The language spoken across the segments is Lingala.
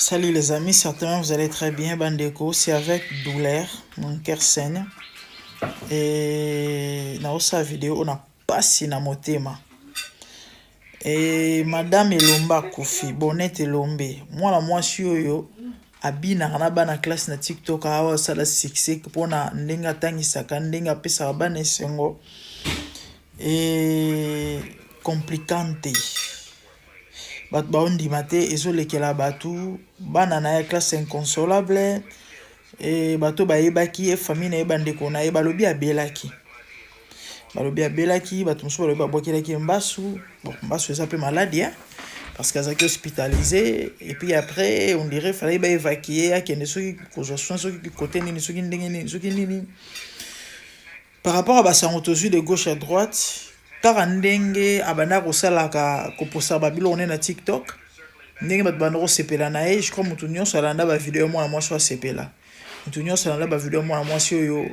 Salut les amis, certainement vous allez très bien. Bandeko, c'est avec douleur, mon cœur saigne. Et na osa vidéo on a pasi na motema. Et madame Elomba akufi, Bonette Elombe, mwana mwasi oyo abinaka na bana classe na TikTok awa asala succès mpona ndenge atangisaka, ndenge apesaka bana esengo. Et complicante. Bato baondima te, ezolekela bato, bana na ye classe inconsolable. E bato bayebaki ye, famille na ye, bandeko na ye balobi abelaki, balobi abelaki. Bato mosusu balobi babwakelaki ye mbasu. Bon, mbasu eza mpe maladi, hein? Parce que azalaki hospitalisé et puis après on dirait fallait baévacuer, akende soki kozwa soin, soki kote nini, soki ndenge nini, soki nini. Par rapport à basango tozwi de gauche à droite, kaka ndenge abanda kosalaka, koposa babiloko nde na TikTok, ndenge bato banda kosepela na ye. Je crois motu nyonso alanda bavideo mwana mwasi oyo asepela, motu nyonso alanda bavideo mwana mwasi oyo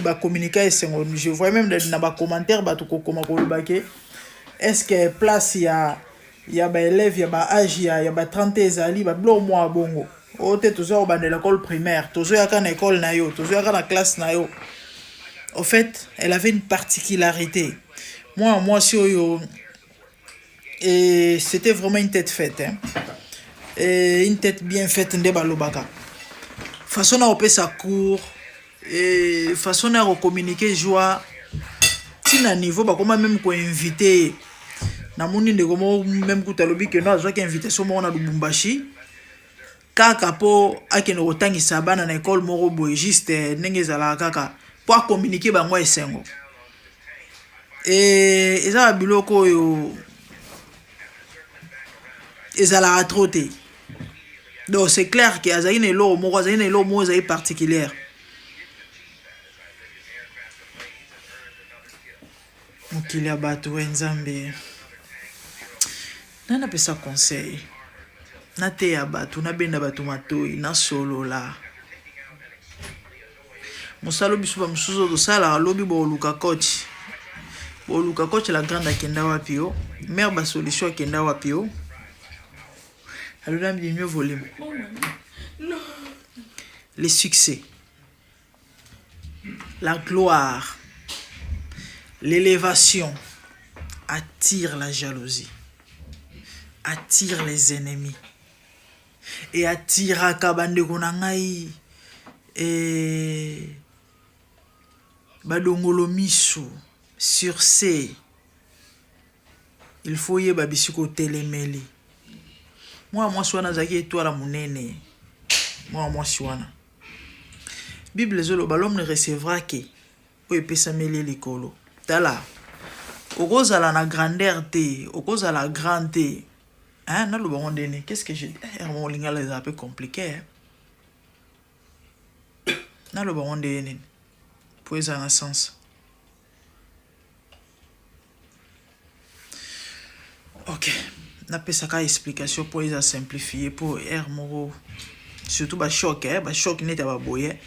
bacommunika esengo. Je vois même na bacommentaire bato kokoma koloba ke est ce que place ya baélève ya baage ya ba 30 ezali, babiloko mwa bongo oyo te. Tozoya kobandela école primaire, tozoyaka na école na yo, tozoyaka na classe na yo. Au fait, elle avait une particularité, mwana mwasi oyo, et c'était vraiment une tête faite, hein? Et une tête bien faite nde balobaka. Façon na kopesa cours et façon na kocommuniquer joie, ntina niveau bakoma même koinvite ye. Namoni ndeko moko même kuta alobi ke no azwaki invitation moko na Lubumbashi kaka mpo akende kotangisa bana na ekole moko boye, juste ndenge ezalaka, kaka mpo acommuniquer bango esengo. E eza babiloko oyo ezalaka trop te. Donc c'est clair ke azalaki na eloko moko, azalaki na eloko moko ezali particulière. Mokili ya bato, e Nzambe, nani apesa conseil? Nateya bato, nabenda bato matoi, nasolola mosala. Biso bamosusu oyo tosalaka, lobi boluka coach, boluka coach. La grande akenda wapi? Yo mare basolution akenda wapi? Yo alona mieux volume. Les succès, la gloire, l'élévation attire la jalousie, attire les ennemis et attiraka bandeko na ngai e badongolo miso. Sur ce, il faut yeba bisika otelemeli. Mwana mwasi wana azalaki étoile monene. Mwana mwasi wana, Bible ezoloba: "L'homme ne recevra ke oyo epesameli likolo." Tala, okozala na grandeur te, okozala grand te, hein? Naloba ngo ndeni? Qu'est ce que je eh, lingala ezala mpe compliqué, hein? Naloba ngo ndenge nini po ezala na sens? Ok, napesaka explication mpo eza simplifie, mpo aire moko surtout bachoc, eh, bachoc neti ya baboye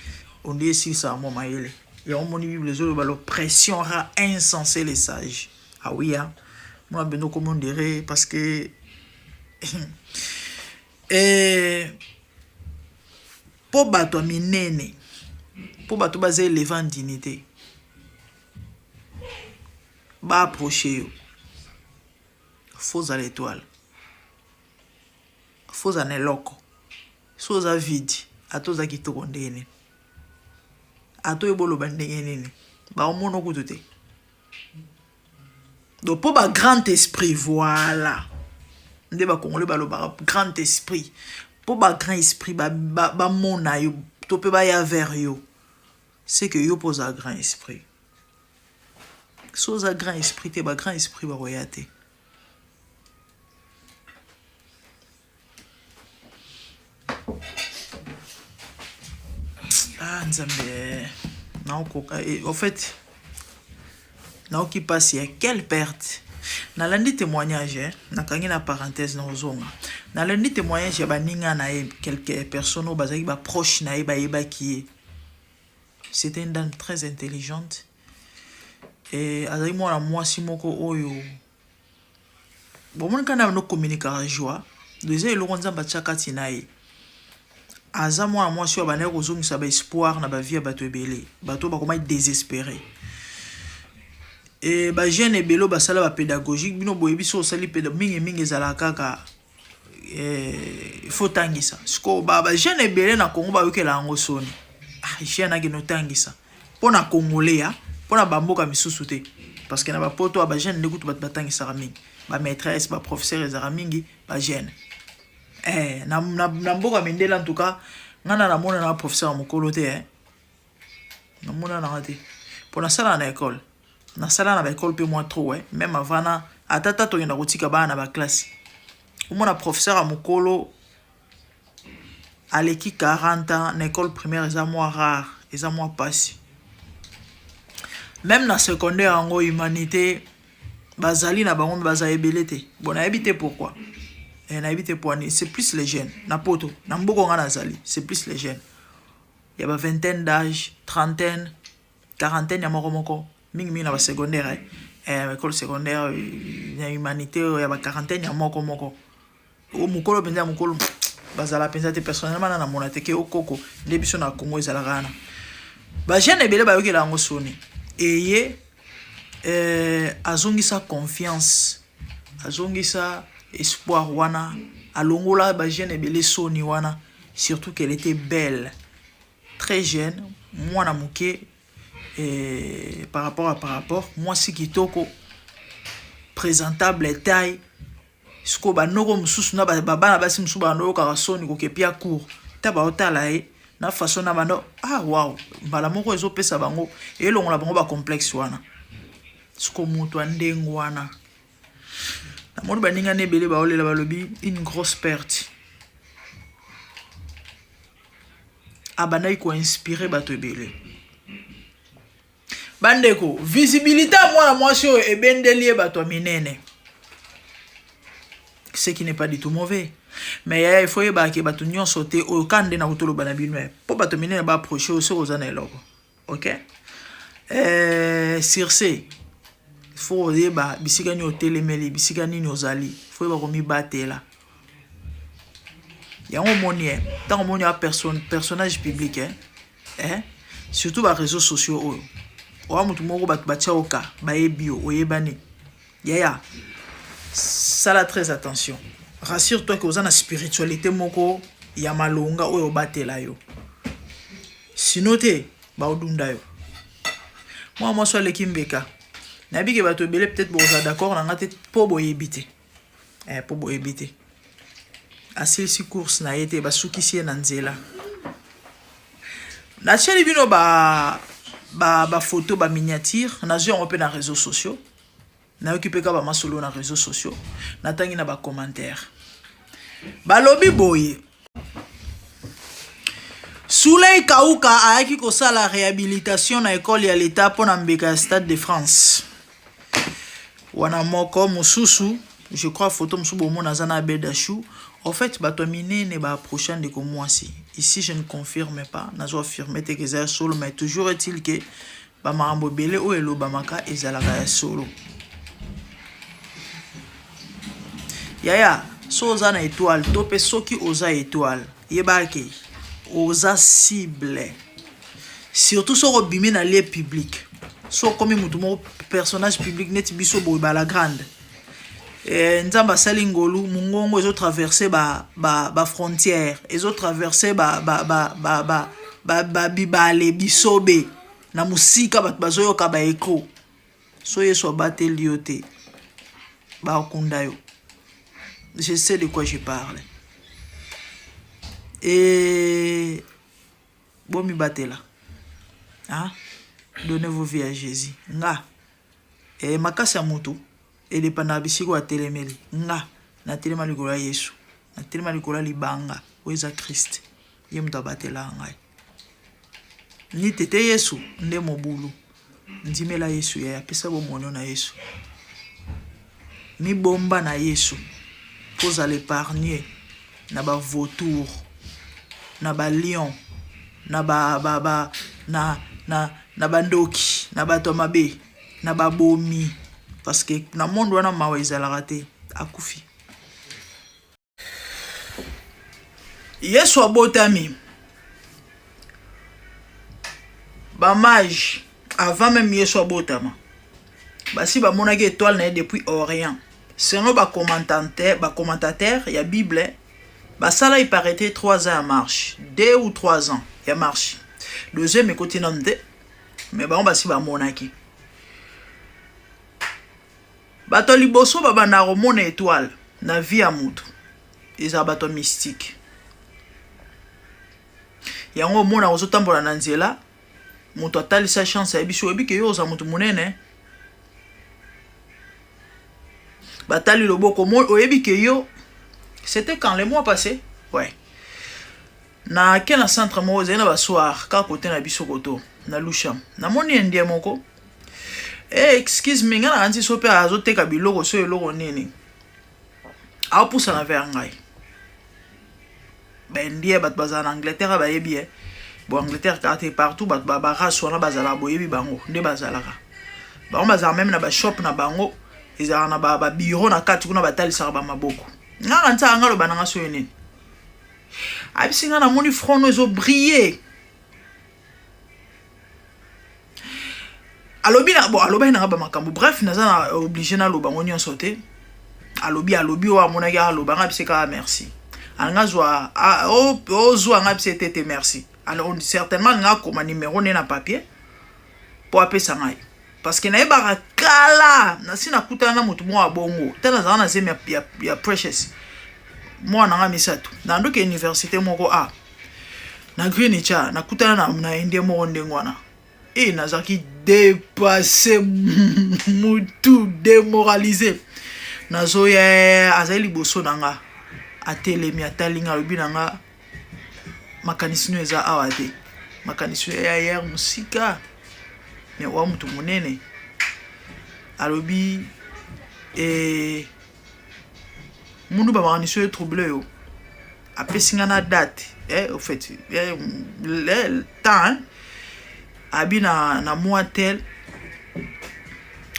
onde esilisaka mwa mayele yango. Moni Bible ezoloba: "L'oppression rend insensé les sages." Ah oui, hein? Mwa bino comme on dirait, parce que eh, mpo bato ya minene, mpo bato baza éleve en dignité baapproche yo, faut ozala étoile, faut ozala na eloko. So oza vide, ata oza kitoko ndenge nini, ata oyebi oloba ndenge nini, baomona kutu te. Donc mpo bagrand esprit, voilà nde bakongole balobaka grand esprit, mpo bagrand esprit bamona yo to mpe baya vers yo, c'est que yo mpo ozala grand esprit. So oza grand esprit te, bagrand esprit bakoya te. Ah Nzambe, naokoka. En fait naoki mpasi ya quelle perte. Nalandi témoignage, eh? Nakangi na parenthèse, na ozonga. Nalandi témoignage ya baninga na ye, quelques personnes oyo bazalaki baproche na ye, bayebaki ye. C'était une dame très intelligente et azalaki mwana mwasi moko oyo bomoni kaka na bano communiquaka joie. Donc eza eloko Nzambe atia kati na ye. Aza mwana mwasi oyo abandaki kozongisa ba espoir na ba vie ya bato ebele, bato oyo bakomaki desespere. E ba jeune ebele oyo basala ba pédagogique, bino boyebi soki osali mingi mingi ezalaka kaka eh, faut tangisa. Sikoyo ba ba jeune ebele na Congo bayokela yango soni. Ah, jeune akende otangisa mpo na congolais ya mpo na bamboka misusu te, parce que na bapoto ya ba jeune nde kutu bato batangisaka mingi, ba maîtresse, ba professeur ezalaka mingi ba jeune. Eh, na, na, na mboka mindele en tout cas nga na namona na professeur ya mokolo te eh. Namona nanga te mpo nasala na école, nasala na baekole mpe mwa trop eh. Même avant na ata ta tokenda kotika bana na baklasse, omona professeur ya mokolo aleki 40 ans na école primaire eza mwa rare, eza mwa pasi. Même na secondaire yango humanité bazali na bango, me bazala ebele te. Bon, nayebi te pourquoi, eh, nayebi te po c'est plus les jeunes na poto. Na mboka nga nazali, c'est plus les jeunes ya ba vingtaine d'âge, trentaine, quarantaine ya moko moko, mingimingi na basecondaire, eh, école secondaire na humanité ya ba quarantaine ya moko moko. O mokolo mpenza ya mokolo bazala mpenza te. Personnellement na namona te ke okoko nde biso na Congo ezalaka wana bajeune ebele bayokela yango soni. Eye eh, azongisa confiance, azongisa espoir wana, alongola bajeune ebele soni wana, surtout qu'elle était belle, très jeune, mwana moke eh, par rapport mwasi kitoko, présentable, taille. Sikoyo banoko mosusu na babana basi mosusu bando oyokaka soni kokepia cour ta baotala ye na façon na bando, ah wow, mbala moko ezopesa bango, elongola bango bacomplexe wana. Sikoyo moto ya ndenge wana, namoni baningani ebele baolela, balobi une grosse perte. Abandaki koinspire bato ebele. Bandeko, visibilité ya mwana mwasi oyo ebendeli ye bato ya minene, ce qui n'est pas du tout mauvais. Mais yaya, il faut yebaka bato nyonso te oyo ka nde na kotoloba na bino mpo bato minene baapproche oyo soki oza na eloko. Ok, sur ce, faut oyeba bisika nini otelemeli, bisika nini ozali, faut oyeba komibatela. Yango omoni ye, ntango omoni ya personnage public, eh? Surtout baréseaux sociaux oyo, oya motu moko bato batia oka bayebi yo, oyebani, yaya, sala très attention. Rassure toi ke oza na spiritualité moko ya malonga oyo obatela yo, sino te baodunda yo. Mwana mwasi aleki mbeka. Nayebi ke bato ebele peut-être bokozala d'accord na nga te mpo boyebi te, mpo boyebi te. Asilisi course na ye te, basukisi ye na nzela. Natieli bino bafoto, ba baminiature, nazwi yango mpe na réseaux sociaux. Nayoki mpe kaka bamasolo na réseaux sociaux, natangi na bacommentaire, balobi boye: Souley Kauka ayaki kosala réhabilitation na ekole ya leta mpo na mbeka ya Stade de France wana. Moko mosusu, je crois photo mosusu bomona, aza na Abed Achou. En fait, bato ya minene baapprocha ndeko mwasi. Ici je ne confirme pas, nazo affirme te ke eza ya solo, mais toujours est-il ke bamakambo ebele oyo elobamaka ezalaka ya solo. Yaya, so oza na étoile to mpe soki oza étoile, yebaka ke oza cible, surtout soki obimi na lieu public, so okomi motu moko personnage public neti biso boye bala grande, nzambe asali ngolu, mongongo ezotraverse bafrontière, ba, ba ezotraverse babibale, bisobe na mosika, bato bazoyoka baécho. So Yesu abateli yo te, bakunda yo. Je sais de quoi je parle. E bomibatela, ah? Donnez vos vies à Jésus. Nga makasi ya motu edépendaka bisika oyo atelemeli. Nga natelema likolo ya Yesu, natelema likolo ya libanga oyo eza Christ. Ye moto abatelaka ngai ni tete. Yesu nde mobulu. Ndimela Yesu, yaya, apesa bomoi na Yesu. Mibomba na Yesu mpo ozala épargne na bavautour, na balion, na ba, ba, ba, na, na, na bandoki, na bato ya mabe, na babomi, parce que na monde wana mawa ezalaka te. Akufi. Yesu abotami ba mage avant meme Yesu abotama basi bamonaki etoile na ye depuis Orient. Selon ba commentateur, ba commentateurs ya Bible basala il paraîtrait 3 ans ya marche, 2 ou 3 ans ya marche. Deuxième ekoti nanu te, mais bango basi bamonaki. Bato ya liboso babandaka komona etoile na vie ya mutu ezala bato ya mystique. Yango omonaka ozotambola na nzela moto atalisa chance ayebisi oyebi ke yo oza moto monene batali loboko oyebi ke yo c'était quand le mois passé ouais na ke na centre moko ezali na basoir kaka kote na biso koto na lusham namoni indien moko eh, excuse me ngai nakanisi so mpe azoteka biloko so eloko nini aopusana vers ngai baindien bato bazala na angleterre bayebi ye bo angleterre kaka te partout bato barace wana bazalaka boyebi bango nde bazalaka bango bazalaka meme na bashop na bango ezalaka na babiro na kati kuna batalisaka bamaboko ngai kantisaka ngai aloba na ngai soyo nini ayebisi ngai namoni front no ezobrille alobi na bon alobaki nanga bamakambo bref naza na oblige naloba yango nyonso te alobi alobi oyo amonaki aloba nga bise kaka merci alinga azwa ozwa nga bise te te merci alors certainement alinga akoma numero ne na papier mpo apesa ngai parce que nayebaka kala nasi nakutana na moto moko ya bongo te nazala na zemi ya, ya, ya precious mwana na ngai misato nandoki université moko a na greenwich a nakutana na, na indien moko ndenge wana e nazalaki dépasse mutu démoralisé nazoya azali liboso na nga atelemi atali nga alobi na nga makanisi no eza awa te makanisi ya yer mosika me oa motu monene alobi e mundu ba makanisi oyo trouble yo apesi nga na date eh, au fait eh, le, temps hein? abi na, na mois tel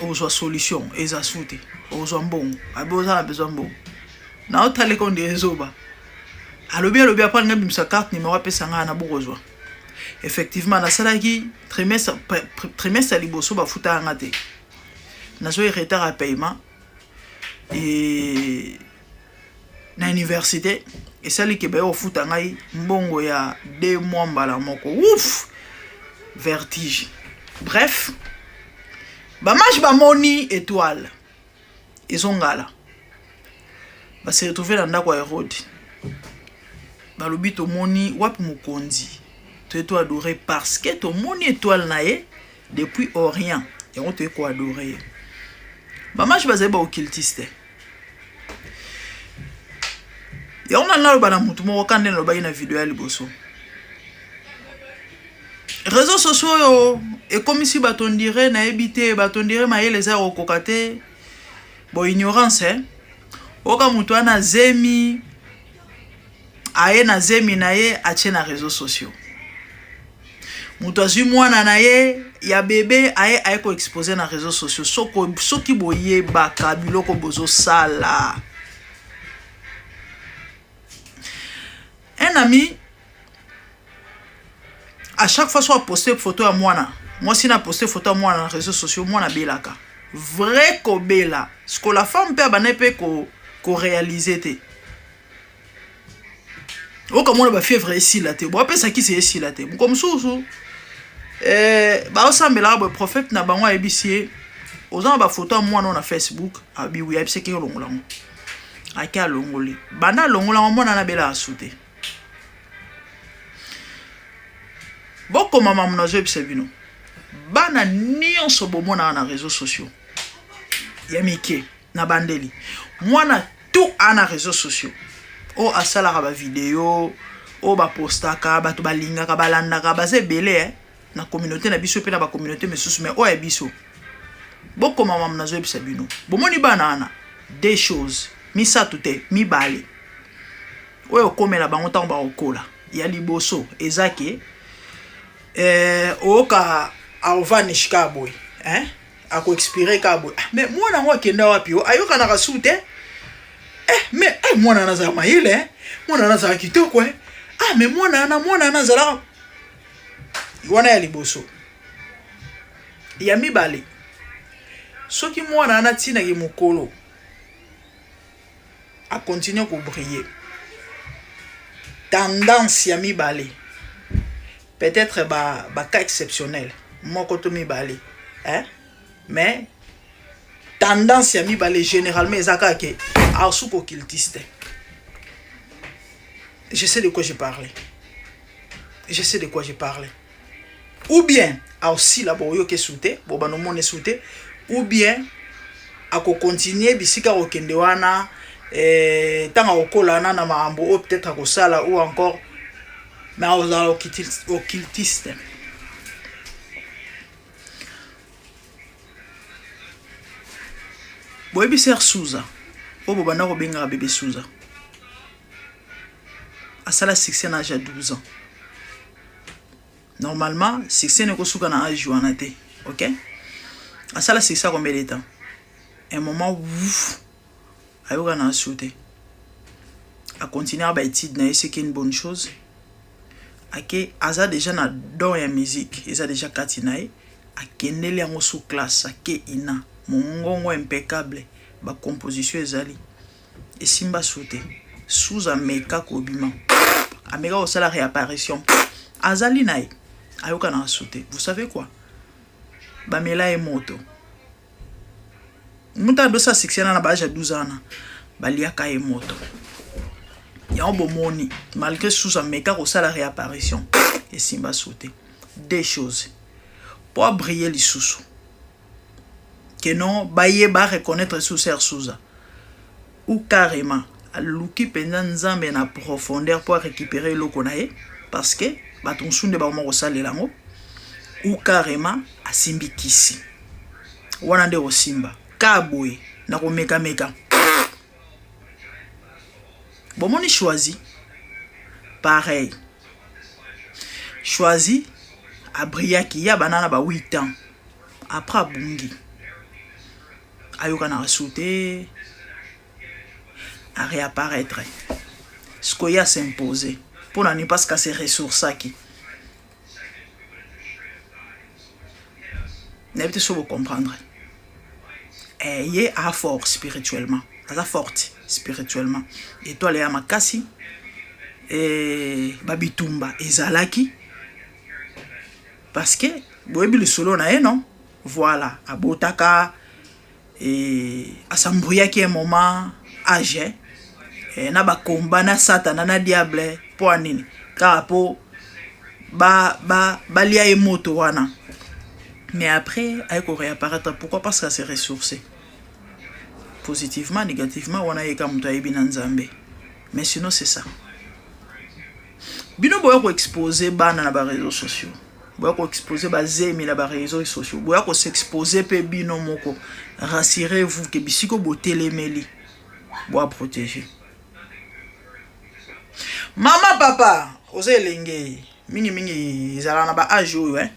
ozwa solution eza su te ozwa mbongo abi oza na besoin mbongo naotaleka onde ezoba alobi alobi apres alingi abimisa carte numero apesa ngai na bokozwa effectivement nasalaki trimestre trimestre ya liboso bafutaka nga te nazwaki retard ya paiement e na université esali ke baye kofuta ngai mbongo ya deux mois mbala moko ouf vertige bref bamage bamoni étoile ezongala base retrouve na ndako ya Herode balobi tomoni wapi mokonzi toye to adore parce que tomoni étoile na ye depuis orient yango toye koadore ye bamage bazali baoccultiste yango na naloba na motu moko ka nde nalobaki na video ya liboso réseau sociaux oyo ekomisi bato ndire nayebi te bato ndire mayele eza ya kokoka te bo ignorance eh? oyoka moto wana zemi aye na zemi na ye atie na réseau sociaux moto azwi mwana na ye ya bebe aye aye koexpose na réseau sociaux soko, soki boyebaka biloko bozosala un ami à chaque fois so aposte photo ya mwana mwasi na poste photo ya mwana na réseaux sociaux mwana abelaka vrai kobela siko la femme mpe abandaki mpe koréalise ko te okamona bafièvre esila te boapesa kisi esila te moko mosusu eh, baosambelaka boye prophète na bango ayebisi ye oza na bafoto ya mwana oyo na facebook abiwi ayebisaki olongola yango ake alongoli banda alongola yango mwana nabelaka su te Bokoma mamu nazoyebisa bino bana nyonso bomonaka na réseaux sociaux ya mike na bandeli mwana tout a na réseaux sociaux oyo asalaka bavideo oyo bapostaka bato balingaka balandaka baza ebele eh? na communauté na biso mpe na bacommunauté misusu mais oyo ya biso bokoma mamu nazoyebisa bino bomoni bana wana deux choses misato te mibale oyo okomela bango ntango bakokola ya liboso eza ke eh, oyoka aovanish kaka boye eh? akoexpire kaka boye ah, mais mwana yango akenda wapi o ayokanaka su te eh, mais eh, mwana wana azala mayele eh? mwana wana azala kitoko eh? Ah mais mwana wana, mwana wana azalaka wana ya liboso. Ya mibale, soki mwana wana atinaki mokolo akontinue kobriller, tendance ya mibale, peut-être ba cas exceptionnel moko to mibale, hein? Mais tendance ya mibale généralement eza kaka ke asuka occultiste. Je sais de quoi je parlais, je sais de quoi je parlais. Ou bien aosila, boyoki esu te, bobanda omona esu te, ou bien akokontinue bisika akokende wana, ntango akokola wana na makambo oyo peut-être akosala ou encore, mais akozala occultiste. Boyebi sœur Souza oyo bobanda kobengaka bébé Souza, asala succès na âge ya 12 ans. Normalement succès nekosuka na âge wana te, ok? Asala succès combien de temps? Un moment, ouf, ayoka na asu te. Akontinue baétude na ye, c'est une bonne chose. Ake aza déjà na don ya musique, eza déjà kati na ye. Akendeli yango sous classe, ake ina mongongo impeccable, bacomposition ezali esimba su te. Suza ameka kobima, ameka kosala réapparition, azali na ye, ayoka na su te. Vous savez quoi? Bamela ye moto. Moto adosala succès na baâge ya 12 ans, baliaka ye moto. Yango bomoni, malgré susu ameka kosala réapparition, esimba su te. Deux choses: po abriller lisusu, ke non bayeba reconnaître lisusu sœur Suza, ou carrément aluki mpenza Nzambe na profondeur mpo arécupérer eloko na ye, parce que bato mosusu nde bakoma kosalela yango, ou carrément asimbi kisi wana nde kosimba ka boye na komekameka. Bomoni Choisi, pareil. Choisi abrillaki ya bana na ba 8 ans, après abungi, ayokanaka su te. Aréapparaître sikoyo, as'impose. Mpo na nini? Parce que ase ressourçaki. Nayebi te so bocomprendre. Ye a fort spirituellement, aza forte spirituellement, étoile ya makasi. Babitumba ezalaki parce que boyebi lisolo na ye, non? Voilà, abotaka, asambuyaki un moment age na bakomba na Satana na diable. Mpo ya nini? Kaka mpo balia ye moto wana. Mais après aye koréapparaître. Pourquoi? Parce que ase ressourcé positivement, négativement, wana yeka moto ayebi na Nzambe. Mais sinon c'est ça. Bino boya koexpose bana na baréseaux sociaux, boya koexpose bazemi na baréseaux sociaux, boya kosexpose mpe bino moko. Rassurez-vous ke bisika botelemeli, boya protéger. Mama, papa, oza elenge, mingimingi ezalaka na baâge oyo, eh?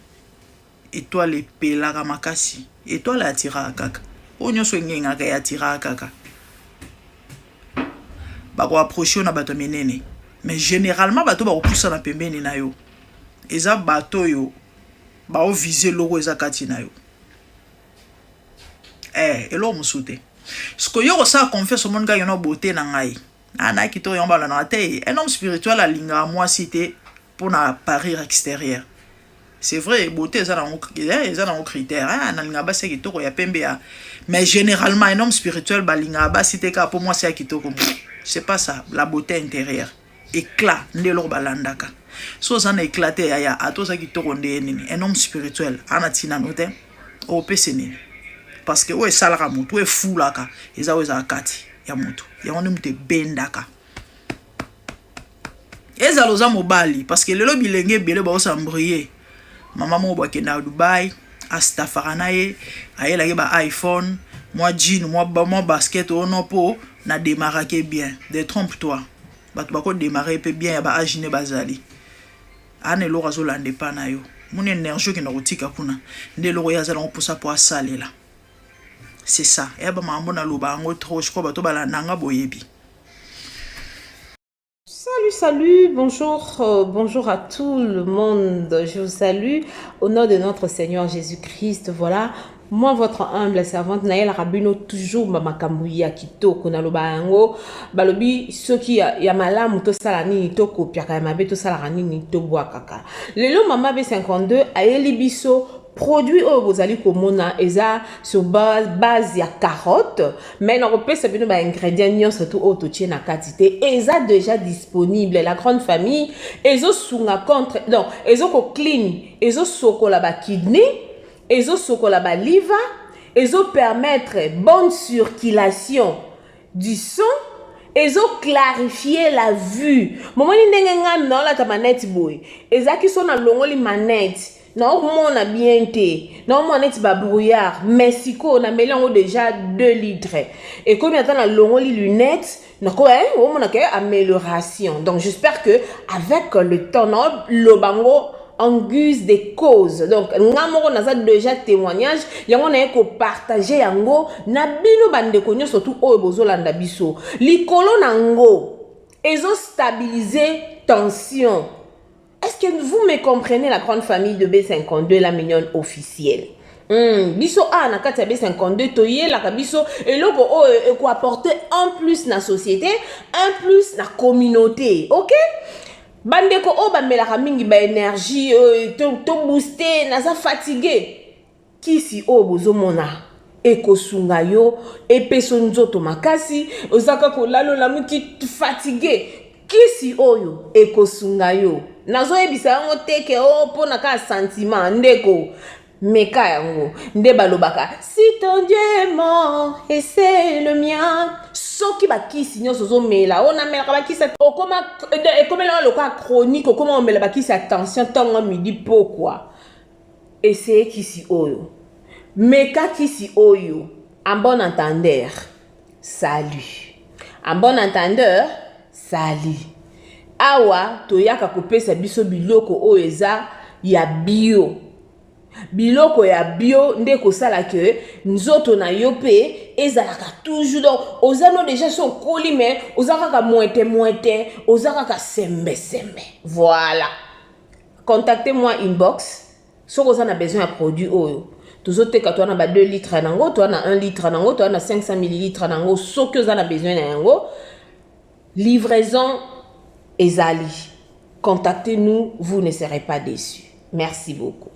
Étoile epelaka makasi, étoile atiraka kaka oyo nyonso engengaka, eatiraka kaka. Bakoapproche yo na bato minene, mais généralement bato bakopusana pembeni na yo eza bato oyo baovise eloko eza kati na yo, eloko mosusu te. Sikoyo yo kosala confiance, omoni kaka yo beauté na ngai, ah, kitoko, yango balandaka te. Un homme spirituel alingaka mwasi te mpona parure extérieure. C'est vrai, beauté eza nango critère, nalingaka basi ya kitoko, ya pembe ya, mais généralement un homme spirituel balingaka basi te kaka mpo mwasi ya kitoko. C'est pas ça. La beauté intérieure, éclat nde eloko balandaka. So oza na éclat te, yaya, ata oza kitoko nde nini, un homme spirituel ana ntina no te. Opese nini? Parce que oyo esalaka motu, oyo efulaka, eza oyo ezala kati ya motu. Yango nde moto ebendaka. Ezala oza mobali, parce que lelo bilenge ebele baosambrie. Mama moko bakendaka Dubai, astafaka na ye, ayelaki ba iPhone, mwa jean, mwa basket ono mpo na démarraki bien. Détrompe toi, bato bakodémarre mpe bien ya baâge nde bazali ana. Eloko azolanda epa na yo, moni énergie okenda kotika kuna nde eloko ye aza nango mposa mpo asalela. C'est ça, eya bamakambo naloba yango trop. Je crois bato balanda nga, boyebi. Salut. salut, bonjour, bonjour à tout le monde. Je vous salue au nom de notre Seigneur Jésus-Christ. Voilà, moi votre humble servante Naël Rabino, toujours ma makambo ya kitoko naloba yango. Balobi soki ya malamu tosala nini, tokopiaka ya mabe tosalaka nini, tobwakaka. Lelo mama B52 ayeli biso produit oyo bozali komona, eza sur base ya carotte, mais nakopesa bino ba ingrédients nyonso tu oyo totie na kati te. Eza déjà disponible, la grande famille. Ezosunga contre, donc ezoko clean, ezosokola ba kidney, ezosokola ba liver, ezopermettre bonne circulation du sang, ezoclarifier la vue. Momoni ndenge ngai naolata manete boye, ezalaki so nalongoli manete, naomona bien te, naomona neti ba brouillard. Mais sikoyo nameli yango déjà 2 litres, ekomi ata nalongoli lunette, nako omona ke amélioration. Donc j'espère que avec le temps, naoloba yango en guise de cause. Donc nga moko naza déjà témoignage yango, naye kopartager yango na bino bandeko nyonso tu oyo bozolanda biso. Likolo nango, ezostabiliser tension. Est-ce que vous me comprenez, la grande famille de B52, la mignonne officielle? Biso awa na kati ya B52, toyelaka biso eloko oyo ekoapporter un plus na société, un plus na communauté. Ok, bandeko oyo bamelaka mingi ba énergie oyo to booste, naza fatigué, kisi oyo bozomona ekosunga yo, epesa nzoto makasi. Oza kaka kolala, olamuki fatigué, kisi oyo ekosunga yo. Nazoyebisa yango te ke o mpona kaka sentiment. Ndeko, meka yango. Nde balobaka: "Si ton Dieu est mort et c'est le mien." Soki bakisi nyonso ozomela, oyo namelaka bakisi, okoma ekomela lokola chronique, okoma omela bakisi ya tension ntongo, midi, pokwa, essaye kisi oyo, meka kisi oyo. En bon entendeur, salut. En bon entendeur, salut. Awa toyaka kopesa biso biloko oyo eza ya bio. Biloko ya bio nde kosala ke nzoto na yo mpe ezalaka toujours. Donc oza no déjà so okoli, mais oza kaka mwete mwete, oza kaka sembesembe. Voilà, contactez moi inbox soki oza na besoin ya produit oyo tozoteka. Toza na ba 2 litre nango, toza na 1 litre nango, toza na 500 millilitre nango. Soki oza na besoin na yango, livraison ezali. Contactez-nous, vous ne serez pas déçus. Merci beaucoup.